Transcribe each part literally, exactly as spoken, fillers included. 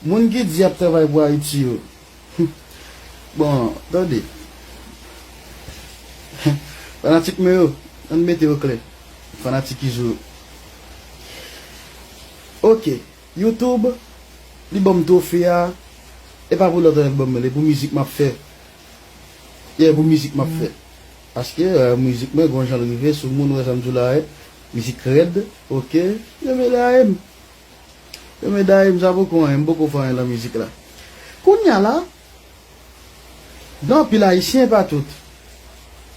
Moun ki di y ap travay pou Ayiti yo. Bon, tande. Fanatik mwen yo, ann mete yo klè. Fanatik Izo. Ok, YouTube, li ban m twofe a, e pa pou lòt anlè ban m, li pou mizik m ap fè. Yeah, pou mizik m ap fè. Paske, eh, mizik mwen, gon jan l rive sou moun, wè sa m di w la, eh, mizik rèd, ok, yo mele a m. Yo mele a m, sa poko anyen, m poko fè anyen nan mizik la. Kounye a la, gen anpil Ayisyen, pa tout.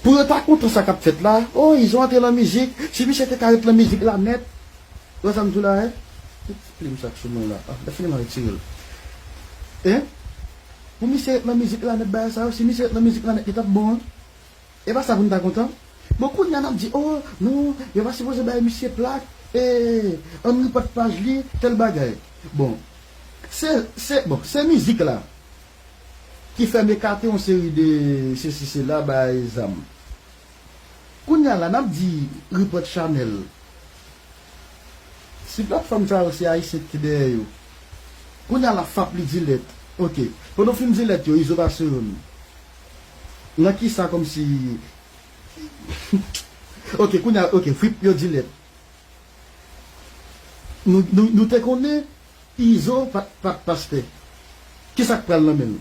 Pou yo ta kontan sa k ap fèt la, oh, Izo antre nan mizik, si misye te ka ret nan mizik la nèt, wè sa m di w la, eh? Tout plim sa k sou mwen la, ah, lè fini m a retire l. Hein? Pou misye ret nan mizik la nèt, bagay sa yo, si misye ret nan mizik la nèt, li t ap bon, hein? E pa sa pou n ta kontan? Bon, kounye a n ap di, oh, non, yo pa sipoze bay misye plak, eh, ann repòt paj li, tèl bagay. Bon, se, se, bon, se mizik la ki fè m ekate yon seri de sesi, sela, bay zam. Kounye a la, n ap di repòt chanèl. Si platfòm sa yo se Ayisyen ki dèyè yo. Kounye a la, fap li di lèt. Ok. Pandan w fin di lèt yo, Izo pase youn. Nan kisa kòmsi. Ok, kounye a, ok, fwip yo di lèt. Nou, nou, nou te konnen Izo pa t, pa t pastè. Kisa k pral nan men l?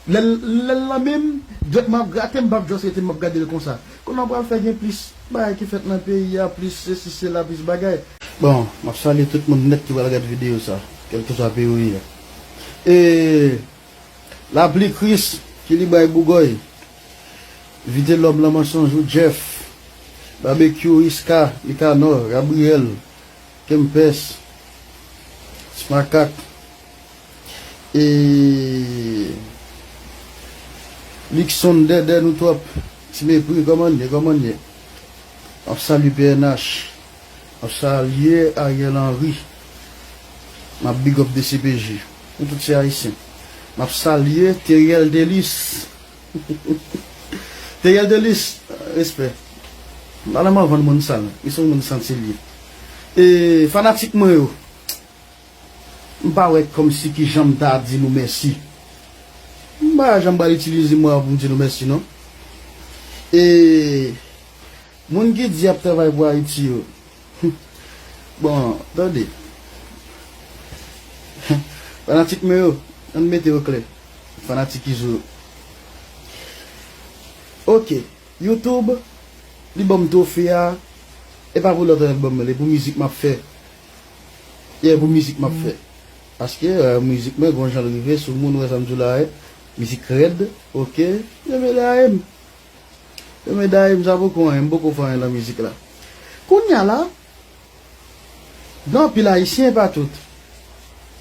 Lè l, lè l nan men m, dwèt m ap grate, m p ap just rete, m ap gade l konsa. Kounye a pral fè gen plis bagay ki fèt nan peyi a, plis sesi, sela, plis bagay. Bon, m ap salye tout moun nèt ki pral gade videyo sa, kèlkeswa peyi w ye a. E Lapli Kris, ki li bay Bougòy, Vitelòm Lanmansonjou, Jeff, Babekyou, Iska, Nikanò, Gabriyèl, Kempès, Smakak, e Likson, Dèdè, nou twòp. Ti Mepri, kòman n ye, kòman n ye? M ap salye P N H. M ap salye Ariel Henry. M ap big up D C P J. Nou tout se Ayisyen. M ap salye Teriel Delis. Teriel Delis, respè. M pa nan vann moun sal. Li se yon moun santi l ye. E fanatik mwen yo, m pa wè kòmsi kijan m ta di nou mèsi. M pa janm pral itilize mo a pou m di nou mèsi, non. E moun ki di y ap travay pou Ayiti yo. Bon, tande. Fanatik mwen yo, ann mete yo klè. Fanatik Izo. Ok, YouTube, li ban m twofe a, e pa pou lòt anlè ban m, li pou mizik m ap fè. Yeah, pou mizik m ap fè. Paske, eh, mizik mwen, gon jan l rive sou moun, wè sa m di w la, eh, mizik rèd, ok, yo mele a m. Yo mele a m, sa poko anyen, m poko fè anyen nan mizik la. Kounye a la, gen anpil Ayisyen, pa tout.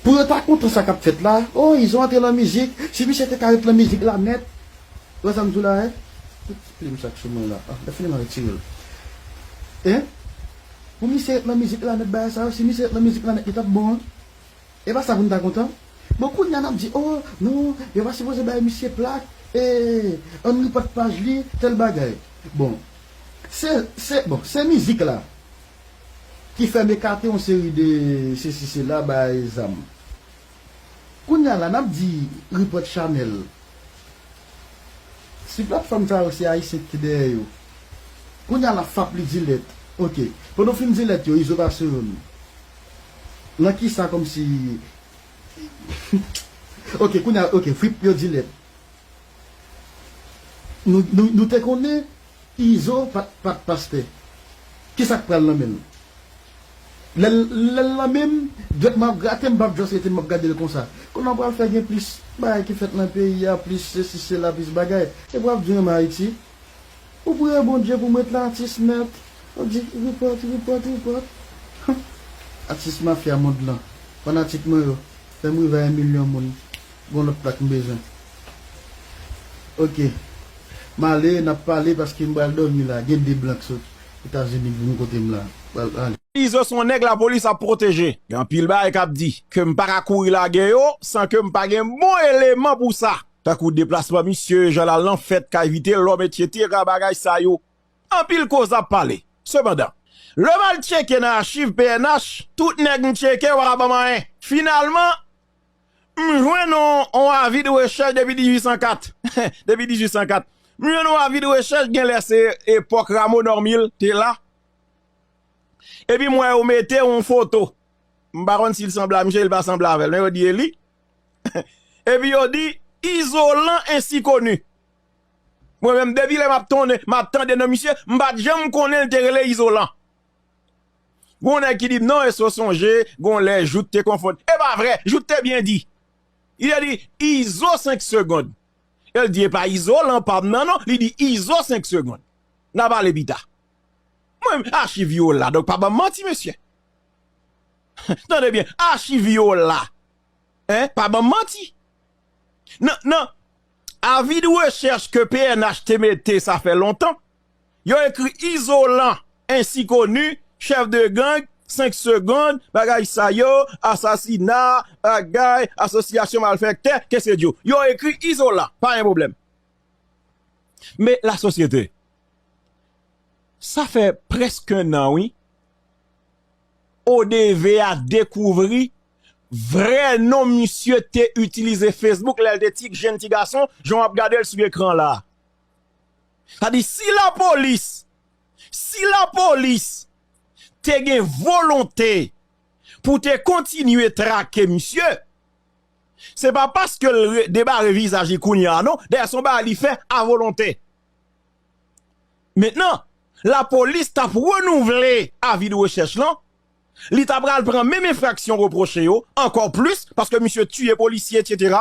Pou yo ta kontan sa k ap fèt la, oh, Izo antre nan mizik, si misye te ka ret nan mizik la nèt, wè sa m di w la, eh? Tout plim sa k sou mwen la, ah, lè fini m a retire l. Hein? Pou misye ret nan mizik la nèt, bagay sa yo, si misye ret nan mizik la nèt, li t ap bon, hein? E pa sa pou n ta kontan? Bon, kounye a n ap di, oh, non, yo pa sipoze bay misye plak, eh, ann repòt paj li, tèl bagay. Bon, se, se, bon, se mizik la ki fè m ekate yon seri de sesi, sela, bay zam. Kounye a la, n ap di repòt chanèl. Si platfòm sa yo se Ayisyen ki dèyè yo. Kounye a la, fap li di lèt. Ok. Pandan w fin di lèt yo, Izo pase youn. Nan kisa kòmsi. Ok, kounye a, ok, fwip yo di lèt. Nou, nou, nou te konnen Izo pa t, pa t pastè. Kisa k pral nan men l? Lè l, lè l nan men m, dwèt m ap grate, m p ap just rete, m ap gade l konsa. Kounye a pral fè gen plis bagay ki fèt nan peyi a, plis sesi, sela, plis bagay. E pral di renmen Ayiti. Ou priye Bondye pou m ret la, atis nèt. Ou di, repòt, repòt, repòt. Atis mafya mond lan. Fanatik mwen yo, fè m rive a yon milyon moun. Gon lòt plak m bezwen. Ok. M ale, n ap pale paske m pral dòmi la. Gen de blan k sot Etazini k vin kote m la. Pral ale. Izo se yon nèg lapolis ap pwoteje. Gen anpil bagay k ap di ke m pa ka kouri lage yo san ke m pa gen bon eleman pou sa. Tankou deplasman misye, jan l al nan fèt, kay Vitelòm, etsetera, bagay sa yo. Anpil koz ap pale. Sepandan, lè m al tcheke nan achiv P N H, tout nèg m tcheke yo pa ka ban m anyen. Finalman, M jwenn yon, yon avi de rechèch depi dizuit san kat. Depi dizuit san kat. M jwenn yon avi de rechèch, genlè se epòk Rameau Normil te la. Epi m wè yo mete yon foto. M pa konn si l sanble a misye, li pa sanble avè l, men yo di e li. Epi yo di, Izolan ensi koni. Mwen menm, depi lè m ap tonnen, m ap tande non misye, m pa t janm konnen l te rele Izolan. Gon nèg ki di m, non, e so sonje, gon lè Jout te konfonn. E pa vre, Jout te byen di. Li te di, Izo senk segonn. E l di, e pa Izolan pa m nan, non. Li di, Izo senk segonn. N a pale pita. Mwen, achiv yo la, donk pa ban m manti, mesye. Tande byen, achiv yo la. Hein? Pa ban m manti. Nan, nan avi de rechèch ke P N H te mete, sa fè lontan, yo ekri Izolan, ensi koni, chèf de gang, senk segonn, bagay sa yo, asasina, bagay, asosyasyon malfektè, que sais-je. Yo ekri Izolan, pa gen pwoblèm. Men lasosyete, sa fè prèske yon an, wi, O D V a dekouvri vrè non misye te itilize Facebook lè l te ti jenn ti gason, jan w ap gade l sou ekran la. Sa di, si lapolis, si lapolis te gen volonte pou te kontinye trake misye, se pa paske l re-, debare vizaj li kounye a, non. Dayè, se yon bagay li fè a volonte. Mentnan, lapolis t ap renouvle avi de rechèch lan. Li ta pral pran menm enfraksyon repwoche yo, ankò plis, paske misye tiye polisye, etsetera.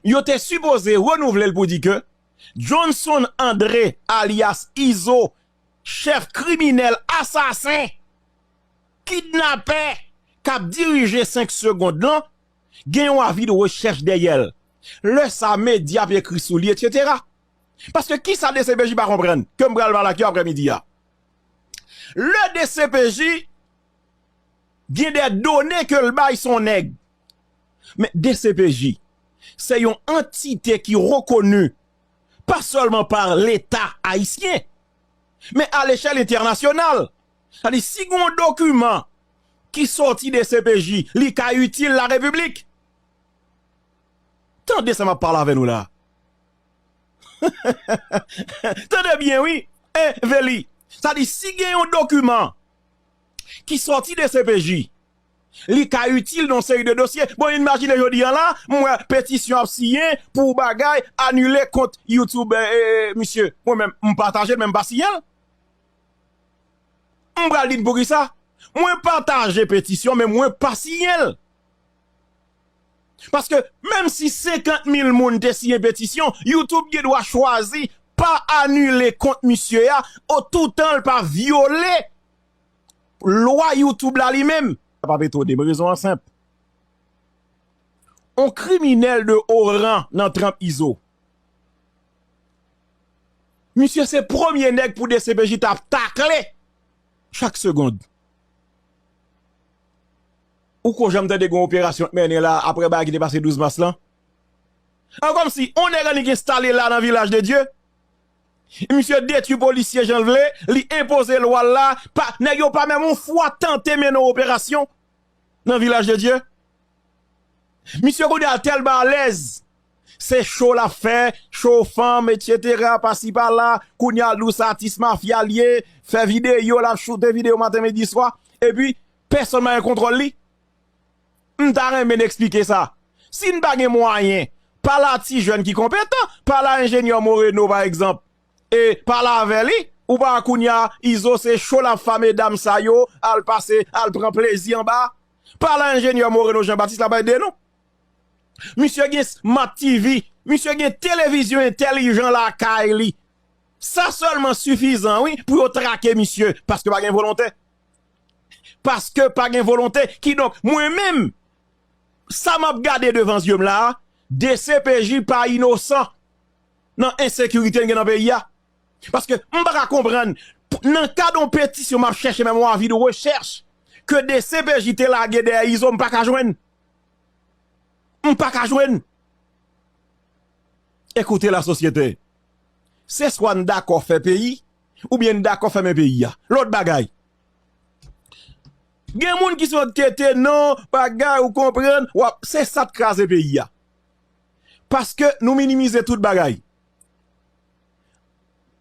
Yo te sipoze renouvle l pou di ke Johnson André, alyas Izo, chèf kriminèl, asasen, kidnapè k ap dirije senk segonn lan, gen yon avi de rechèch dèyè l. Lè sa, medya ap ekri sou li, etsetera. Paske kisa D C P J pa konprann ke m pral pale ak yo aprèmidi a? Lè D C P J gen de done ke l bay, se yon nèg. Men D C P J, se yon antite ki rekoni pa sèlman pa Leta ayisyen, men a lechèl entènasyonal. Sa di, si gen yon dokiman ki sòti D C P J, li ka itil larepiblik. Tande sa m ap pale avè nou la. Tande byen, wi. E, Veli, sa di, si gen yon dokiman ki sòti D C P J, li ka itil nan yon seri de dosye. Bon, imajine jodi a la, m wè petisyon ap siyen pou bagay anile kont YouTube, e, e, misye. Mwen menm, m pataje l, men m pa siyen l. M pral di n poukisa. Mwen pataje petisyon, men mwen pa siyen l. Paske menm si senkant mil moun te siyen petisyon, YouTube gen dwa chwazi pa anile kont misye a, o, toutan l pa vyole lwa YouTube la li menm. Sa p ap etone m, rezon an senp. On kriminèl de o ran nan tranp Izo. Misye se premye nèg pou D C P J t ap takle chak segonn. Ou ko janm tande gen yon operasyon k mennen la apre bagay ki te pase douz mas lan? An kòmsi, on nèg annik enstale la nan Vilaj de Dye. Misye detwi polisye jan l vle, li enpoze lwa l la, pa, nèg yo pa menm yon fwa tante mennen yon operasyon nan Vilaj de Dye. Misye kounye a tèlman alèz. Se cho l ap fè, cho fanm, etsetera, pasi pala. Kounye a l di w se atis mafya l ye, fè videyo, l ap choute videyo maten, midi, swa. Epi, pèsonn pa gen kontwòl li. M ta renmen n eksplike sa. Si n pa gen mwayen, pale a ti jèn ki konpetan, pale a enjenyè Moreno, pa egzanp. E pale avè li, ou pa wè kounye a, Izo se cho l ap fè a medam sa yo, al pase, al pran plezi anba. Pale a enjenyè Moreno Jean Baptiste, l ap ede nou. Misye gen Smart T V, misye gen televizyon entèlijan lakay li. Sa sèlman sifizan, wi, pou yo trake misye, paske pa gen volonte. Paske pa gen volonte. Kidonk, mwen menm, sa m ap gade devan zye m la a, D C P J pa inosan nan ensekirite n gen nan peyi a. Paske m pa ka konprann, p-, nan kad yon petisyon m ap chèche menm yon avi de rechèch ke D C P J te lage dèyè Izo, m pa ka jwenn. M pa ka jwenn. Ekoute lasosyete. Se swa n dakò fè peyi, oubyen n dakò fèmen peyi a. Lòt bagay. Gen moun ki sot tete non, bagay, ou konprann, w ap, se sa k kraze peyi a. Paske nou minimize tout bagay.